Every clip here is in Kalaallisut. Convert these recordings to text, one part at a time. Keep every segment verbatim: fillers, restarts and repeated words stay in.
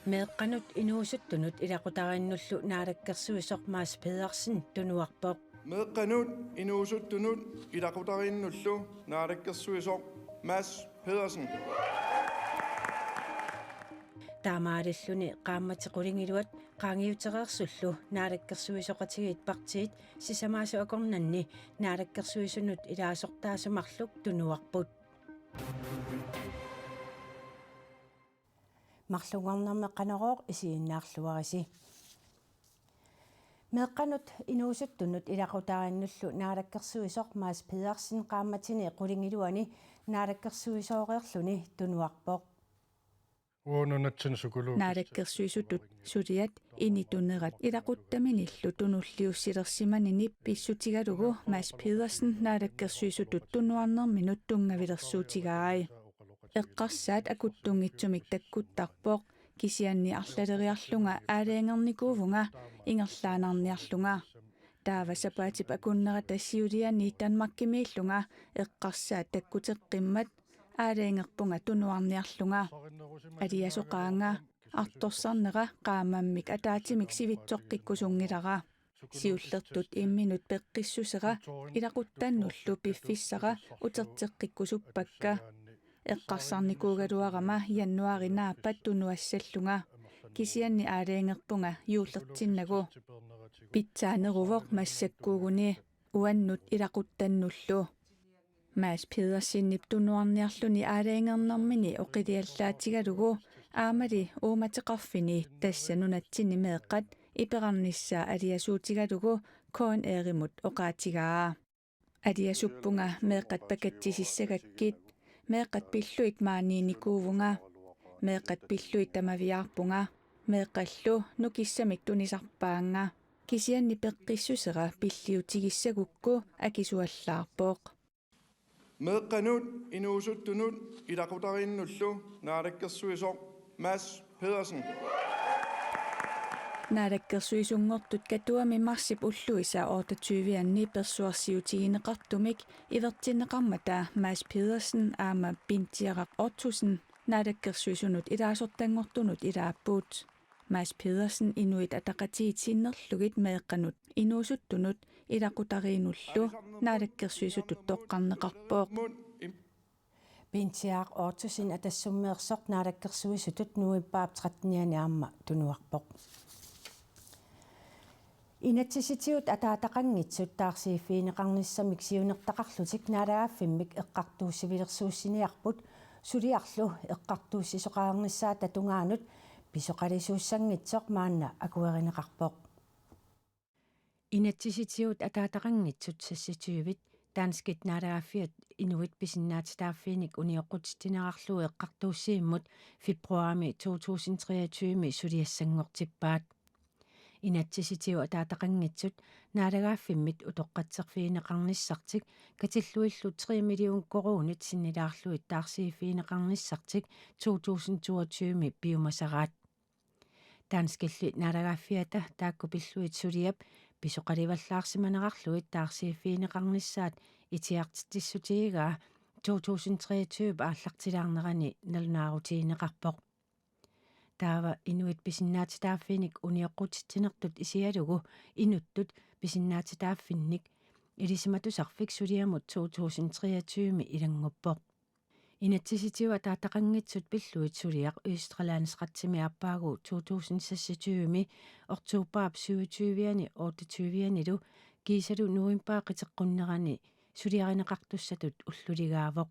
Meeqqanut inuusuttunut ilaqutariinnullu naalakkersuisoq Mads Pedersen tunuarpoq. Meeqqanut inuusuttunut ilaqutariinnullu naalakkersuisoq Mads Pedersen. Taamaalilluni qaammatit qulingiluat qaangiutereersullu naalakkersuisooqatigiit partiit sisamaasut akornanni naalakkersuisunut ilaasortaasut marluk tunuarput. Marlunngornermi Qanorooq isiginnaarluarisi. Meeqqanut inuusuttunut ilaqutariinnullu naalakkersuisoq Mads Pedersen qaammatini qulingiluani naalakkersuisooreerluni tunuarpoq. Uununatsin sukulu. Naalakkersuisutut suliat initunerat ilaquttaminillu tunulliussilersimanini pissutigalugu Mads Pedersen naalakkersuisutut tunuarnerminut tunngavilersuutigai. Eqqarsaat akuttunngitsumik takkuttarpoq, kisianni arlaleriarlunga aalajangernikuuvunga ingerlaannarniarlunga. Taava sapaatip akunnerata siuliani Danmarkimiillunga eqqarsaat takkuteqqimmat aalajangerpunga tunuarniarlunga. Aliasoqaanga, artorsarnera qaammammik ataatsimik sivitsoqqikkusunngilara. Siullertut imminut peqqissusera ilaquttannullu piffissara uterteqqikkusuppakka. Eqqarsarnikuugaluarama januaari naappat tunuassallunga. Kisianni aalajangerpunga juullertinnagu. Pitsaaneruvoq massakkuuguni uannut ilaquttannullu. Mads Pedersenip tunuarniarluni aalajangernermini oqiliallaatigalugu aammali uummateqarfini, tassa nunatsinni meeqqat, iperarnissaa aliasuutigalugu K N R-imut oqaatigaa. Aliasuppunga meeqqat pakatsisissagakkit, meeqqat pillugit maaniinnikuuvunga, meeqqat pillugit tamaviaarpunga, meeqqallu nukissamik tunisarpaannga. Kisianni peqqissusera pilliutigissagukku akisuallaarpoq. Meeqqanut inuusuttunut ilaqutariinnullu naalakkersuisoq Mads Pedersen. Naalakkersuisunngortut Katuami marsip ulluisa otteogtyve-anni persuarsiutigineqartumik ivertinneqarmata Mads Pedersen aamma Pintiaraq Ottosen naalakkersuisunut ilaasortanngortunut ilaapput. Mads Pedersen Inuit Ataqatigiit sinnerlugit meeqqanut inuusuttunut ilaqutariinnullu naalakkersuisutut toqqarneqarpoq. Pintiaraq Ottosen Atassummeersoq naalakkersuisutut novembarip trettenianni aamma tunuarpoq. Inatsisitigut ataataqanngitsut taarsiiffigineqarnissamik siunertaqarlutik naalagaaffimmik eqqartuussivilersuussiniarput suliarlu eqqartuussisoqarnissaata tungaanut pisoqalisuussanngitsoq maanna akuerineqarpoq. Inatsisitigut ataataqanngitsut seksogtyve danskit naalagaaffiat inuit pisinnaatitaaffiinik unioqqutitsinerarlugu eqqartuussivimmut februarimi to tusind treogtyve suliassanngortippaat. Inatsisitigut ataataqanngitsut naalagaaffimmit utoqqatserfigineqarnissartik katilluillu tre million koruunit sinnilaarlugit taarsiiffigineqarnissartik to tusind toogtyve piumasaraat. Danskilli naalagaaffiata taakku pillugit suliap pisoqalivallaarsimanerarlugit taarsiiffigineqarnissaat itigartitsissutigigaa to tusind treogtyve aallartilaarnerani nalunaarutigineqarpoq. Taava inuit pisinnaatitaaffiinik unioqqutitsinertut isigalugu inuttut pisinnaatitaaffinnik ilisimatusarfik suliamut to tusind treogtyve ilannguppoq. Inatsisitigut ataataqanngitsut pillugit suliaq Østre Landsretsimi aappaagu to tusind seksogtyve oktobarip syvogtyve-ani otteogtyve-anilu kiisalu novembarip qiteqqunnerani suliarineqartussatut ulluligaavoq.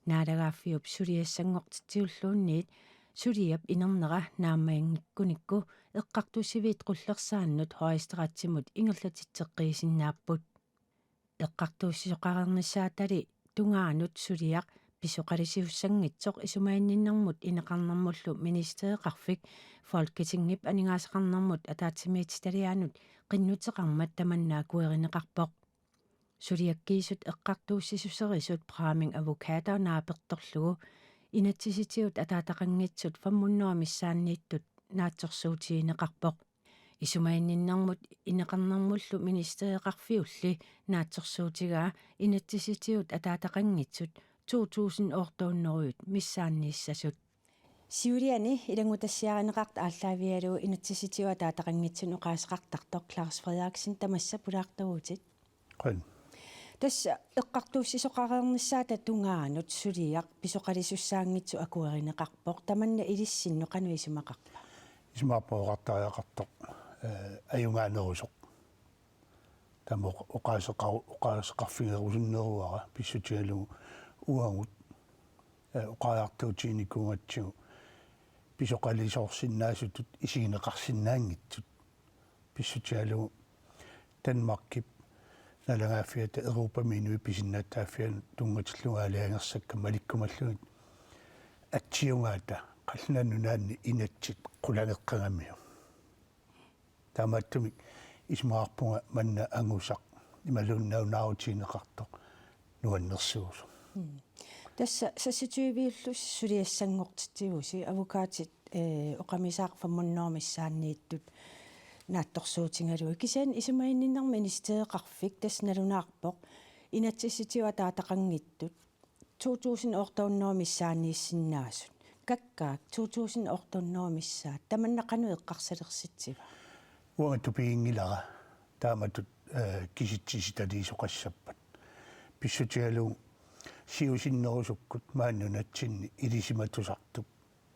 Naalagaaffiup suliassanngortitsiulluunniit suliap inernera naammaginngikkunikku eqqartuussiviit qullersaannut Højesteretsimut ingerlatitseqqiisinnaapput. Eqqartuussisoqareernissaatali tungaanut suliaq pisoqalisiussanngitsoq isumaginninnermut ineqarnermullu ministereqarfik Folketingip aningaasaqarnermut ataatsimiititalianut qinnuteqarmat tamanna akuerineqarpoq. Suliakkiisut eqqartuussisuserisut Bramming Advokater naapertorlugu inatsisitigut ataataqanngitsut fem hundrede missaanniittut naatsorsuutigineqarpoq. Isumaginninnermut ineqarnermullu ministereqarfiulli naatsorsuutigaa inatsisitigut ataataqanngitsut to tusind otte hundrede missaanniissasut. Siuliani ilanngutassiarineqartut aallaavigalugu inatsisitigut ataataqanngitsuni oqaaseqartartoq Claus Frederiksen, tamassa pulaartuuvutit. Qujan. Tassa eqqartuussisoqareernissaata tungaanut suliaq pisoqalisussaanngitsoq akuerineqarpoq, tamanna ilissinnut qanoq isumaqarpa? Isumaqarpoq oqartariaqartoq, eh, ajugaanerusoq. Taama oqaaseqa-, oqaaseqarfigerusunneruara pissutigalugu uagut, eh, oqariartuutiginikuugatsigu pisoqalisoorsinnaasutut isigineqarsinnaanngitsut. Pissutigalugu Danmarkip naalagaaffiata Europami inuit pisinnaatitaaffianut tunngatillugu aalajangersakka malikkumallugit atsiugaata Qallunaat Nunaanni inatsit qulangeqqagamiuk. Taamaattumik isumaqarpunga manna angusaq imaluunniit nalunaarutigineqartoq nuannersuusoq. Mm. Tassa seksogtyve-llu suliassanngortitsivusi, advokatit, eh, oqamisaat fem hundrede missaanniittut naatsorsuutigalugit. Kisianni isumaginninnermi ministereqarfik tassa nalunaarpoq inatsisitigut ataataqanngitsut to tusind otte hundrede missaanniissinnaasut. Kakkaak to tusind otte hundrede missaat. Tamanna qanoq eqqarsalersitsiva? Uanga tupiginngilara taamatut, eh, kisitsisitaliisoqassappat. Pissutigalugu siusinnerusukkut maani nunatsinni ilisimatusartup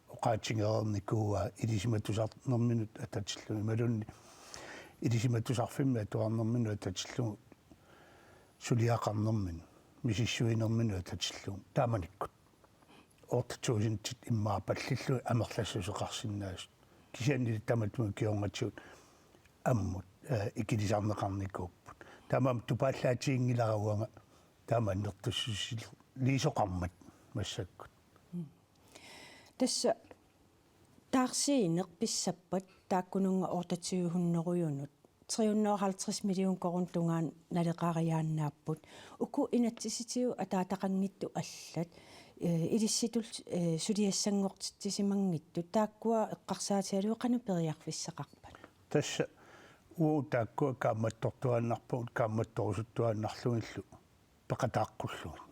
oqaatigereernikuuaa ilisimatusarnerminut atatillugu imaluunniit ilisimatusarfimmi atuarnerminut atatillugu suliaqarnerminut misissuinerminut atatillugu taamanikkut. Otte tusindit immaqa pallillugit amerlassuseqarsinnaasut. Kisiannili tamatuma kingornatigut ammut, eh, ikilisarneqarnikuupput. Taamaammat tupaallaatiginngilara uanga taama annertussusiliisoqarmat massakkut. Mm. Tassa taarsiineq pissappat taakkununnga otteogtyve hundrede-unut. Tre hundrede og halvtreds million koruunit tungaanut naleqariaannaapput. Uku inatsisitigut ataataqanngitsut allat, eh, ilissitut, eh, suliassanngortitsisimanngitsut. Taakkua eqqarsaatigalugit qanoq periarfissaqarpat? Tassa uagut taakkua kaammattortuaannarpagut, kaammattorusuttuaannarlugillu peqataaqqullugit.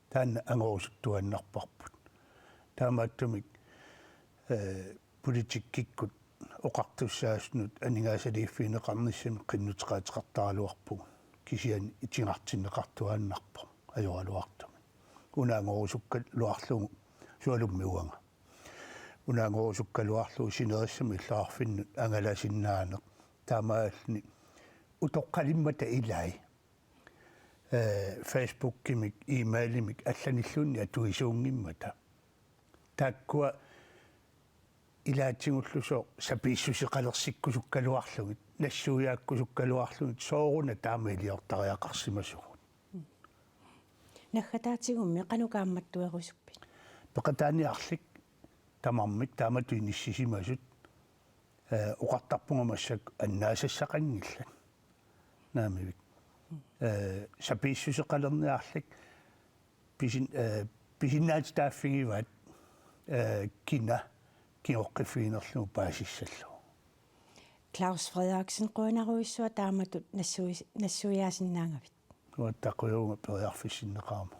Taanna angorusuttuaannarparput. Taamaattumik, eh, politikkikkut oqartussaasunut aningaasaliiffigineqarnissamik qinnuteqaateqartaraluarpugut. Kisianni itigartinneqartuaannarpoq ajoraluartumik. Una angorusukkaluarlugu sualummi uanga. Una angorusukkaluarlugu sinerissami illoqarfinnut angalasinnaaneq. Taamaalilluni utoqqalimmata ilai, eh, Facebookimik, e-mailimik allanilluunniit atuisuunngimmata. Taakkua ilaatigullusooq sapiissuseqalersikkusukkaluarlugit, nassuiaakkusukkaluarlugit, sooruna taama iliortariaqarsimasugut. Naggataatigummi qanoq kaammattuerusuppit? Peqataaniarlik tamarmik taamatut inissisimasut, eh, oqartarpunga massakkut annaasassaqanngillat. Naamivik. Eh, sapiissuseqalerniarlik pisin-, eh, pisinnaatitaaffigivaat, eh, kina kingoqqiffiginerlugu paasissallugu. Claus Frederiksen, qujanarujussuaq taamatut nassui-, nassuiaasinnaagavit. Uagut takujuuvunga periarfissinneqarama.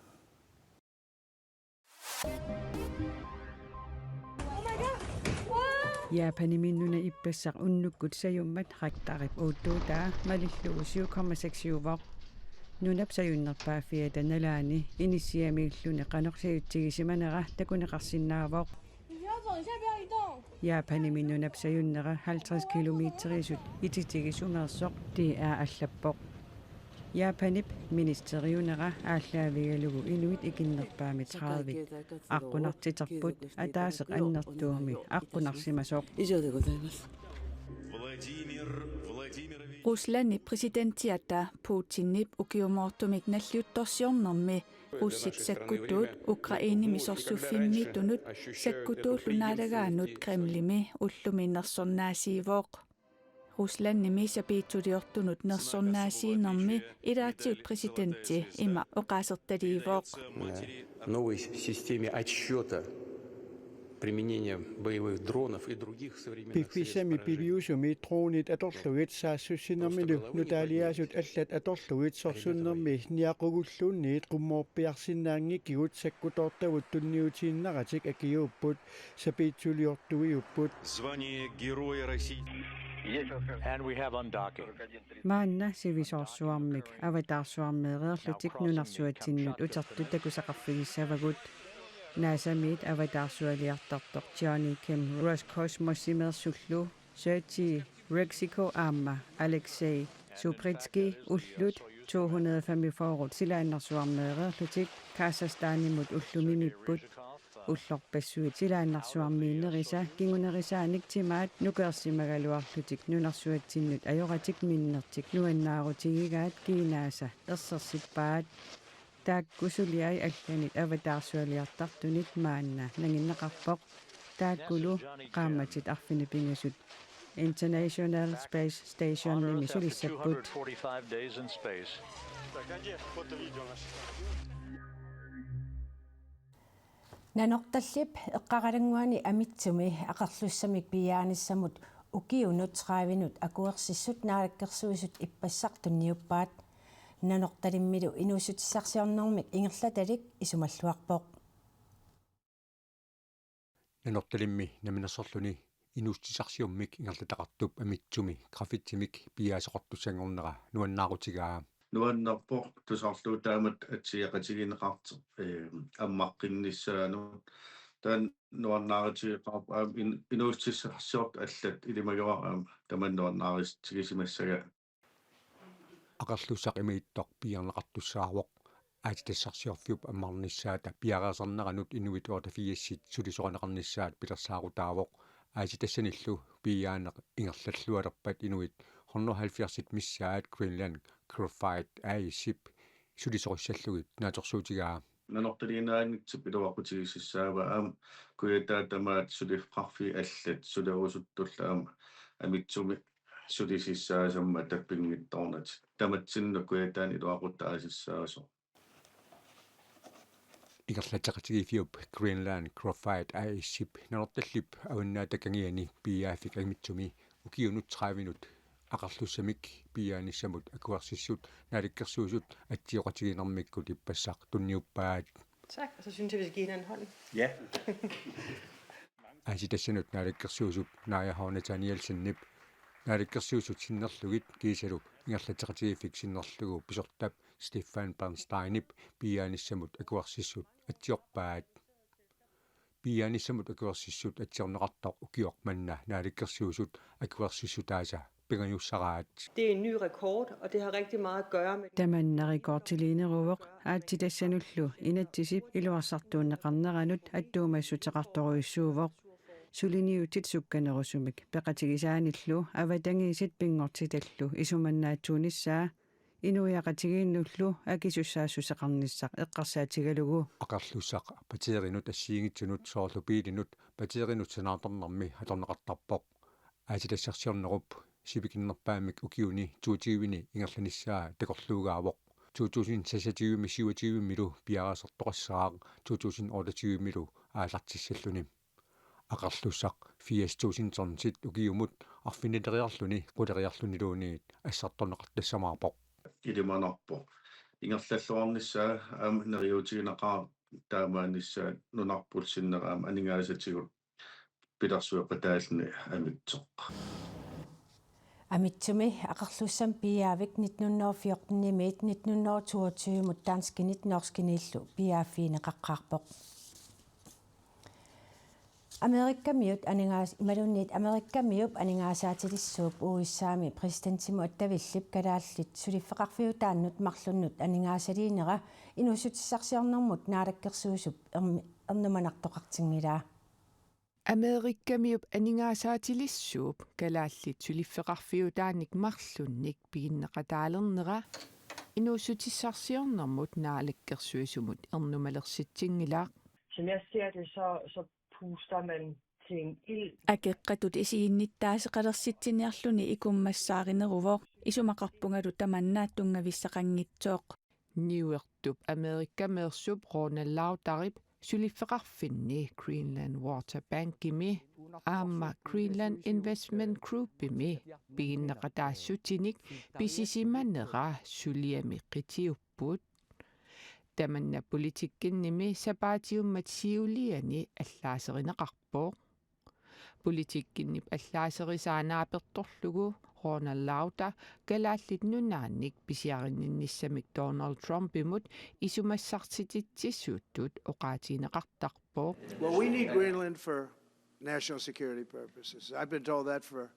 Japanimi nunap ippassaq unnukkut sajummat Richterip uuttuutaa malillugu syv komma seks-iuvoq. Nunap sajunnerpaaffiata nalaani inissiamiilluni qanoq sajutsigisimanera takuneqarsinnaavoq. Japanimi nunap sajunnera halvtreds kilometerisut ititigissumersoq D R allappoq. Japanip ministeriunera aallaavigalugu inuit ikinnerpaamik tredive aqqunartiterput ataaseq annertuumik aqqunarsimasoq. Ruslandip præsidentiata Putinip ukiumoortumik nalliuttorsiornermi russit sakkutuut Ukrainemi sorsuffimmiittunut sakkutuullu naalagaannut Kremlimi ullumi nersornaasiivoq. Ruslandimi sapiitsuliortunut nersornaasiinermi ilaatigut præsidenti ima oqaasertaliivoq. Новой системе отсчёта применение боевых дронов и других современных средств поражения. Piffissami piviusumi dronit atorlugit saassussinermilu nutaaliaasut allat atorlugit sorsunnermi niaqugulluunniit qummoorpiarsinnaanngikkigut sakkutoortavut tunniutiinnaratik akiuupput, sapiitsuliortuiupput. Звание Героя России. And we have on docket. Maanna sivisoorsuarmik avataarsuarmeereerlutik nunarsuatsinnut utertut takusaqarfigissavagut. NASA-miit avataarsualiartartoq Johnny Kim Roscosmosimeersullu Sergei Ryzhikov aamma Alexei Subritsky ullut to hundrede femogfyrre silaannarsuarmeereerlutik Kazakhstanimut ullumimiipput. Ullorpassuit silaannarsuarmiinnerisa kingunerisaanik timaat nukeersimagaluarlutik nunarsuatsinnut ajoratik minnertik nuannaarutigigaat kiinaasa ersersippaat. Taakku suliai allanit avataarsualiartartunit maanna nanginneqarpoq. Taakkulu qaammatit arfineq-pingasut International Space Stationimi sulissapput. Nanortallip Eqqaralannguani Amitsumi aqerlussamik piiaanissamut ukiunut tredivenut akuersissut naalakkersuisut ippassaq tunniuppaat. Nanortalimmilu inuussutissarsiornermik ingerlatalik isumalluarpoq. Nanortalimmi namminersorluni inuussutissarsiornermik ingerlataqartup Amitsumi graffitsimik piiaasoqartussanngornera nuannaarutigaa. Nuannerpoq tusarlugu taamatut atsigeqatigiinneqartoq, ee, ammaqqinnissaanut. Taanna nuannaarutigeqaarpoq aamma in-, inuussutissarsiortut allat ilimagivara aamma tamanna nuannaarutigisimagakku. Aqerlussaq ima ittoq piiarneqartussaavoq. Aatsitassarsiorfiup ammarnissaata piareersarneranut inuit otteogfirsit sulisorineqarnissaat pilersaarutaavoq. Aatsitassanillu piiaaneq ingerlallualerpat inuit hundrede og halvfjerds missaat Greenland Graphite A/S-ip sulisorissallugit naatsorsuutigaa. Nanortaliinnaanngitsut iluaqutigisassaavaat aamma Kujataa tamaat suliffeqarfiit allat sulerusuttullu aamma Amitsumi sulisissaasammata pinngitsoornatik. Tamatsinnut Kujataani iluaqutaasissaasoq. Ingerlatseqatigiiffiup Greenland Graphite A/S-ip Nanortallip Avannaata Kangiani piiaaffik Amitsumi ukiunut tredivenut aqerlussamik piiaanissamut akuersissut naalakkersuisut atsioqatigiinnermikkut ippassaq tunniuppaat. Tak, og så synes jeg, vi skal give hinanden hånden. Ja. Aatsitassanut naalakkersuisup Naaja H. Nathanielsenip naalakkersuisut sinnerlugit kiisalu ingerlatseqatigiiffik sinnerlugu pisortap Stefan Bernsteinip piiaanissamut akuersissut atsiorpaat. Piiaanissamut akuersissut atsiorneqartoq ukioq manna naalakkersuisut akuersissutaasa pingajussaraat. Det er en ny rekord, og det har rigtig meget at gøre med Tamanna rekordiliineruvoq, aatsitassanullu inatsisip iluarsartuunneqarneranut attuumassuteqartorujussuuvoq. Suliniutit sukkanerusumik peqatigisaanillu avatangiisit pinngortitallu isumannaatsuunissaa inuiaqatigiinnullu akisussaassuseqarnissaq eqqarsaatigalugu. Aqerlussaq batteriinut assigiinngitsunut soorlu biilinut batteriinut sanaartornermi atorneqartarpoq. Aatsitassarsiornerup sivikinnerpaamik ukiuni toogtyveni ingerlanissaa takorluugaavoq. To tusind seksogtyvemi syvogtyvemilu piareersartoqassaaq to tusind otteogtyvemilu aallartissalluni. Aqerlussaq firs tusind tonsit ukiumut arfinileriarluni quleriarluniluunniit assartorneqartassamaarpoq. Ilimanarpoq. Ingerlalluarnissaa aamma neriuutigineqaaq taamaanissaa nunarput sinnera aamma aningaasatigut pilersueqataalluni Amitsoq. Amitsumi aqerlussami piiaavik nitten hundrede og fjorten-imiit nitten hundrede og toogtyve-mut danskinit norskiniillu piiaaffigineqaqqaarpoq. Amerikamiut aningaas-, imaluunniit Amerikamiup aningaasaatilissuup U S A-mi præsidentimut attavillip kalaallit suliffeqarfiutaannut marlunnut aningaasaliinera inuussutissarsiornermut naalakkersuisup ermi-, ernumanartoqartinngilaa. Amerikamiup aningaasaatilissuup kalaallit suliffeqarfiutaannik marlunnik piginneqataalernera inuussutissarsiornermut naalakkersuisumut ernumalersitsinngilaq. Som jeg ser det, så, så puster man til en ild. Akeqqatut isiginnittaaseqalersitsiniarluni ikummassaarineruvoq, isumaqarpungalu tamanna tunngavissaqanngitsoq. Niuertup Amerikameersup Ronald Lauderip suliffeqarfinni Greenland Water Bankimi aamma Greenland Investment Groupimi piginneqataassutinik pisisimanera suliami qitiupput. Tamanna politikkinnimi sapaatiummat siuliani allaaserineqarpoq. Politikkinnip allaaserisaa naapertorlugu Ronald Lauder Kalaallit Nunaannik pisiarinninnissamik Donald Trumpimut isumassartitsisuttut oqaatigineqartarpoq. Well, we need Greenland for national security purposes. I've been told that for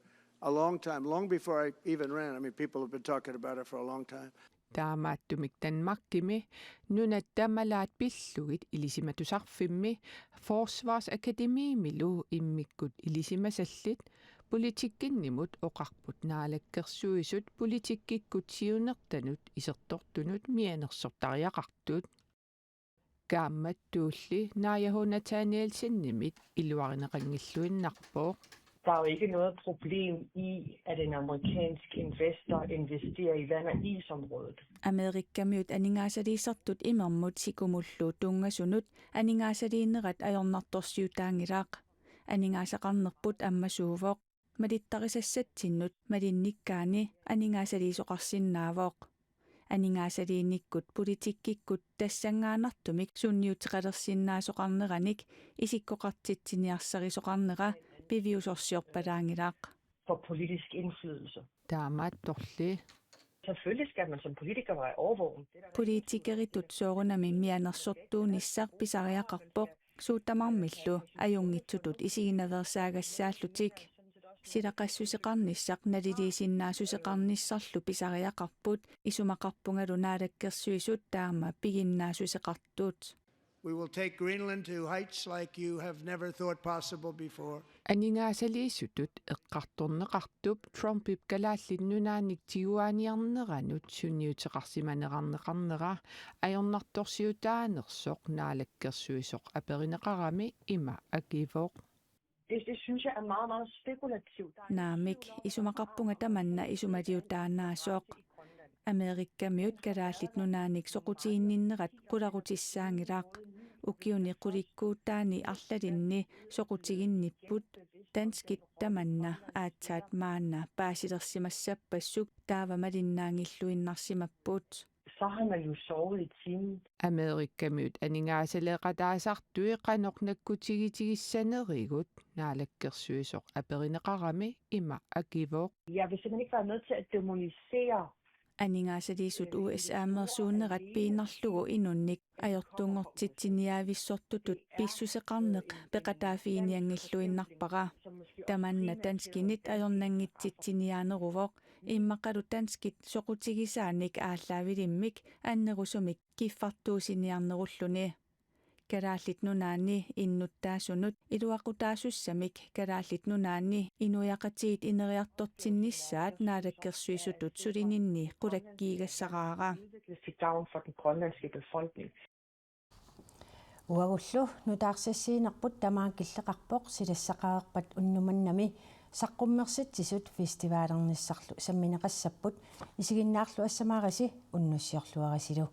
a long time, long before I even ran. I mean, people have been talking about it for a long time. Taamaattumik Danmarkimi nunatta malaat pillugit ilisimatusarfimmi Forsvarsakademimilu immikkut ilisimasallit politikkinnimut oqarput Naalakkersuisut politikkikkut siunertanut isertortunut mianersortariaqartut. Kaammattuulli Naaja H. Nathanielsenimit iluarineqanngilluinnarpoq. Der er jo ikke noget problem i, at en amerikansk investor investerer i land- og isområdet. Amerikkamiut aningaasaliisartut imermut sikumullu tunngasunut aningaasaliinerat ajornartorsiutaanngilaq. Aningaasaqarnerput ammasuuvoq. Malittarisassatsinnut malinnikkaanni aningaasaliisoqarsinnaavoq. Aningaasaliinikkut politikkikkut tassanngaannartumik sunniuteqalersinnaasoqarneranik isikkoqartitsiniarsarisoqarnera piviusorsiorpalaanngilaq. For politisk indflydelse. Taamaattorli. Selvfølgelig skal man som politiker være overvågen. Politikeritut soorunami mianersortuunissaq pisariaqarpoq suut tamarmillu ajunngitsutut isiginnaveersaagassaallutik. Silaqassuseqarnissaq naliliisinnaassuseqarnissarlu pisariaqarput isumaqarpungalu Naalakkersuisut taama piginnaassuseqartut. We will take Greenland to heights like you have never thought possible before. Aningaasaliisutut eqqartorneqartup Trumpip Kalaallit Nunaannik tiguaaniarneranut sunniuteqarsimanerarneqarnera ajornartorsiutaanersoq Naalakkersuisoq aperineqarami ima akivoq. Det, det synes jeg er meget, meget spekulativt. Der er Naamik, isumaqarpunga tamanna isumaliutaannaasoq. Amerikkamiut Kalaallit Nunaannik soqutiginninnerat qularutissaanngilaq. Ukiuni qulikkuutaani arlalinni soqutiginnipput. Danskit tamanna aatsaat maanna paasilersimassappassuk taava malinnaanngilluinnarsimapput. Så har man jo sovet i timen. Amerikkamiut aningaasaleeqataasartui qanoq nakkutigitigissanerigut Naalakkersuisoq aperineqarami ima akivoq. Jeg vil simpelthen ikke være med til at dæmonisere. Aningaasaliisut U S A-meersuunnerat piinnarlugu inunnik ajortunngortitsiniaavissortutut pissuseqarneq peqataaffiginianngilluinnarpara. Tamanna danskinit ajornanngitsitsiniaaneruvoq, immaqalu danskit soqutigisaanik aallaavilimmik annerusumik kiffartuusiniarnerulluni. Kalaallit Nunaanni innuttaasunut iluaqutaasussamik Kalaallit Nunaanni inuiaqatigiit ineriartortinnissaat Naalakkersuisutut sulininni qulakkiigassaraara. Til gavn for den grønlandske befolkning. Uagullu nutaarsiassiinerput tamaanga killeqarpoq, silassaqareerpat unnuk mannami saqqummersitsisut festivalernissarlu sammineqassapput. Isiginnaarluarisi maanna unnussiorluarisilu.